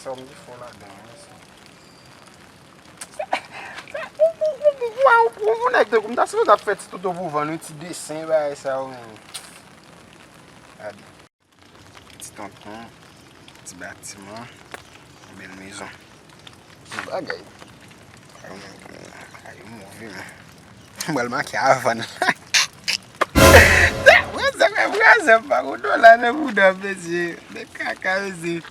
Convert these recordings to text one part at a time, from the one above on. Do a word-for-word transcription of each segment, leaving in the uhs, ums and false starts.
Sa w di fò ladan an, mesye. Sa, sa, ou, ou, ou, ou, ou, ou nèg tankou m ta sipoze ap fè ti toto pou vann wi, ti desen, bagay sa yo, men. Gade. Ti tonton, ti batiman, yon bèl mezon. Bon bagay. Ay, move, men. M pral make avan. Braza, braza, pa gon dola nan bouda, mesye. Men kaka, mesye.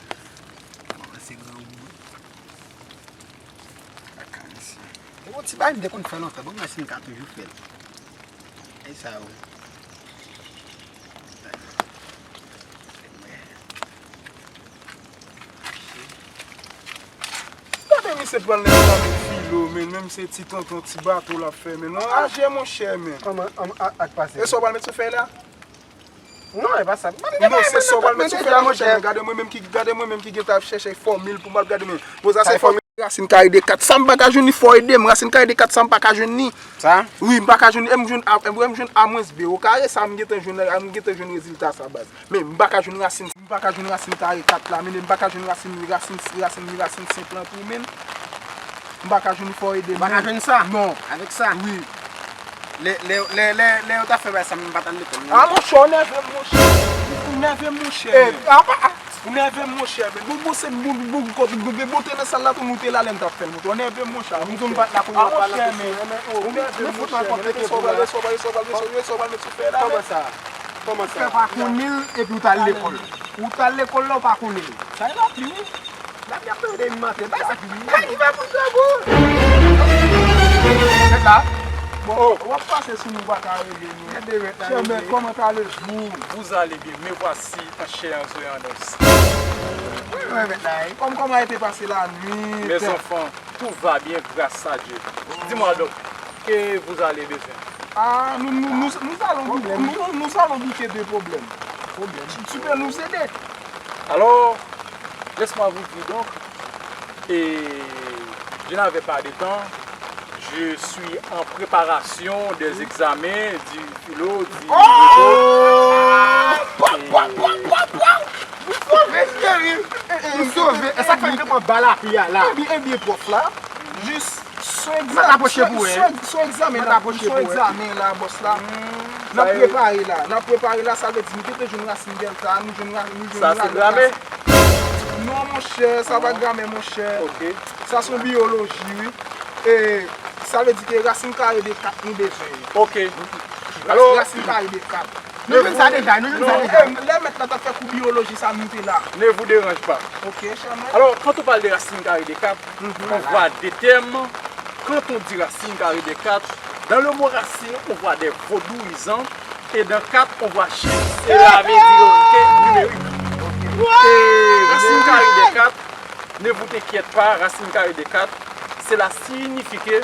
Kòmanse granmoun. Kaka, mesye. E bon, ti bagay m te konn fè lontan, bon, mwen si m ka toujou fè l. E sa, wi. Gade misye pran lè sa avèk filo, men, menm se ti tonton, ti bato l ap fè, men. Non, aje, monchè, men. Kòman, an, a, ak pase? E sa w pral met sou fèy la? Non, e pa sa. Non, se sa w pral met sou fèy la, monchè, men. Gade mwen menm ki, gade mwen menm ki gentan ap chèche fòmil pou m al gade, men. Bon, sa se fòmil. Rasin kare de kat, sa m pa ka jwenn li, fò ede m. Rasin kare de kat, sa m pa ka jwenn li. Sa? Wi, m pa ka jwenn li. E m jwenn A, e m jwenn A mwens B. O kare sa, m gentan jwenn, m gentan jwenn rezilta sa, baz. Men m pa ka jwenn rasin, m pa ka jwenn rasin kare kat la, men m pa ka jwenn rasin, rasin, rasin, rasin senp lan tou, men. M pa ka jwenn li, fò ede m. M pa ka jwenn sa? Non. Avèk sa? Wi. Lè, lè, lè, lè, lè yo ta fè bagay sa, m pa t al lekòl, non. A, monchè, ou nève m, monchè. Ou nève m, monchè. E, apa, a, Ou nève m, monchè, men. Bon, bon, se bon, bon, bon, bon, bon, bon, te nan sal la, tou nou te la, lè n t ap fè l, monchè. Ou nève m, monchè. Ou di m pa t la pou yo pa la, monchè, men. Ou nève m, monchè. Mete sa w pral, mete sa w pral, mete sa w pral, mete sa w pral, mete sa w pral, mete sa w pral, mete sou fèy la, men. Kòman sa? Kòman sa? Ou pa konnen l, epi ou t al lekòl. Ou t al lekòl la, ou pa konnen l. Sa e lapli, wi. Lapli ap tonbe demen maten. Bay sa ki, bay ki fè pou sa, bro. Mèt la. Bon, w ap pase sou nou, pa ka rele nou. Gade mèt la. Chè mèt, kòman ka le jou? Vous allez bien, me voici en chair et en os. Wi, wi, mèt la. Kòm, kòman a été passé la nuit? Mes enfants, tout va bien, grâce à Dieu. Dis-moi donc, que vous allez besoin? Ah, nous, nous, nous, nous allons, nous, nous, nous allons bouquer des problèmes. Tu, tu peux nous aider? Alors, laisse-moi vous dire donc, et je n'avais pas de temps, je suis en préparation des examens du philo, du réseau. Oh! Pwa, pwa, pwa, pwa, pwa! Nou sove, cheri! Nou sove! E sa k fè m te pran bal api a la? Ebyen, ebyen, pwòf la, jis sou egzamen, sou, sou, sou egzamen la, sou egzamen la, bòs la. N ap prepare la, n ap prepare la, sa vle di nou te jwenn rasin dèlta, nou jwenn ra-, nou jwenn rasin. Sa se gramè? Non, monchè, sa pa gramè, monchè. Ok. Sa se yon biyoloji, wi. E sa vle di ke rasin kare de kat nou bezwen. Ok. Ras-, alò, rasin kare de kat. Nou jwenn sa deja, nou jwenn sa deja. E, lè mèt la t ap fè kou biyoloji sa, nou te la. Ne vous dérange pas. Ok, chè mèt. Alors, quand on parle de racine carrée de quatre, on voit des termes. Quand on dit racine carrée de quatre, dans le mot racine, on voit des vodouisants. Et dans quatre, on voit chiffre. Cela veut dire que numérique. Et racine carrée de quatre, ne vous inquiète pas, racine carrée de quatre, cela signifie que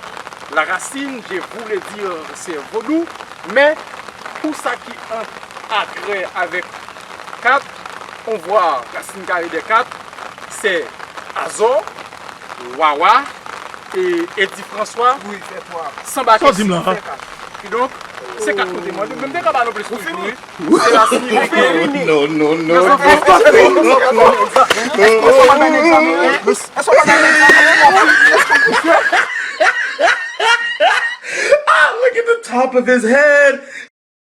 la racine, je voulais dire, c'est vodou, mais pour ça qui entre agrè avec quatre, on voit racine carrée de quatre, c'est Azor, Wawa, e Eddy François, Sanba Kèsi. Kidonk, se kat kote mwen. Mwen te ka ba nou plis toujou, wi. Se la siyifi ke... Non, non, non. Èske w pa bay egzamen? Èske w pa bay egzamen? Ah, look at the top of his head.